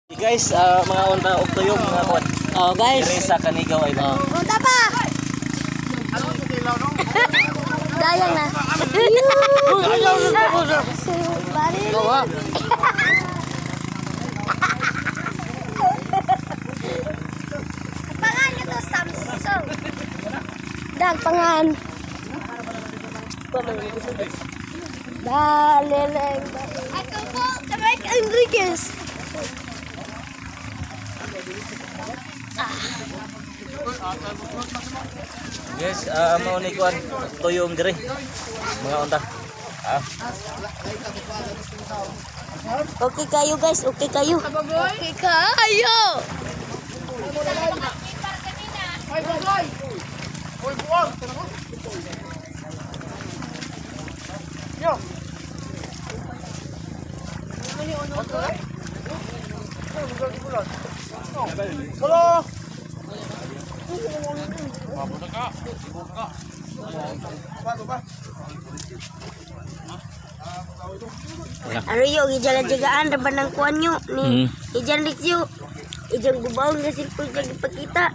Guys, mga unta og tuyong mga kuan. Oh, guys. Dire sa Canigao Island. Oh. Unta pa. Dayang na. Bari. Pangan ito Samsung. Dang pangan. Daleleng. Ako po, Mike Enriquez. Guys, mao ni kuan tuyong dire. Mga unta. Ah, Okay kayo guys, okay kayo. Okay kayo. Aruyo, gijala-jagaan, raban ng kuan nyo. Ni, ijan Rixio. Ijan gubaon nga cellphone kag ipakita.